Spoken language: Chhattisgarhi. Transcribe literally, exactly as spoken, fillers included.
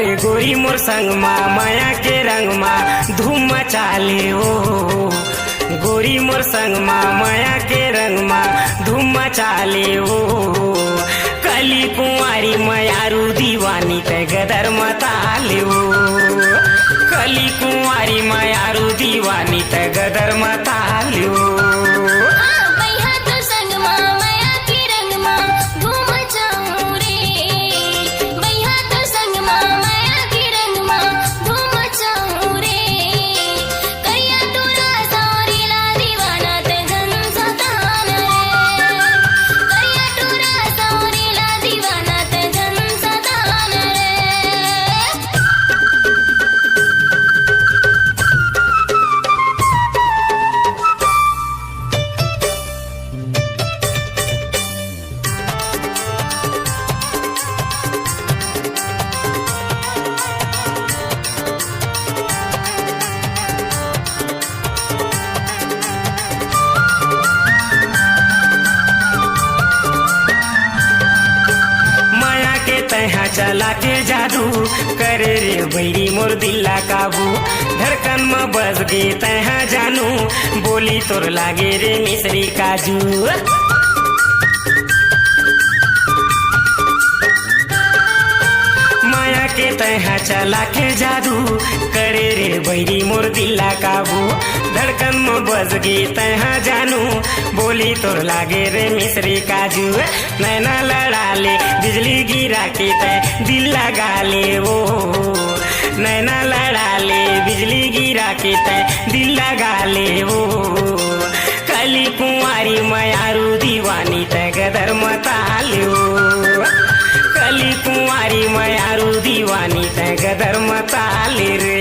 ए गोरी मोर संग मा मया के रंग मा धूम मचा ले ओ। गोरी मोर संग मा मया के रंग मा धूम मचा ले ओ। कली कुंवारी मयारू दीवानी तै गदर मता ले ओ। कली कुंवारी मयारू दीवानी तै गदर मता ले ओ। हाँ, बइहा तो संग मा मया के रंग मा धूम मचाऊं रे। बइहा तो संग मा मया के रंग मा धूम मचाऊं रे। करिया टूरा सौरी ला दीवाना ते झन सतान रे। करिया टूरा सौरी ला दीवाना ते झन सतान रे। मया के तैहा चला के जादू, करे रे बैरी मोर दिल ला काबू। धड़कन म बस गे तैहा जानू, बोली तोर लागे रे मिश्री काजू। मया के तैहा चला के जादू, करे रे बैरी मोर दिल ला काबू। धड़कन म बस गे तैहा जानू, बोली तोर लागे रे मिश्री काजू। नैना लड़ा ले बिजली गिरा के तै दिल लगा ले ओ। नैना लड़ा ले बिजली गिरा के तै दिल लगा ले ओ। कली कुंवारी मयारू दीवानी तै गदर मता ले ओ। कली कुंवारी मयारू दीवानी तै गदर मता ले रे।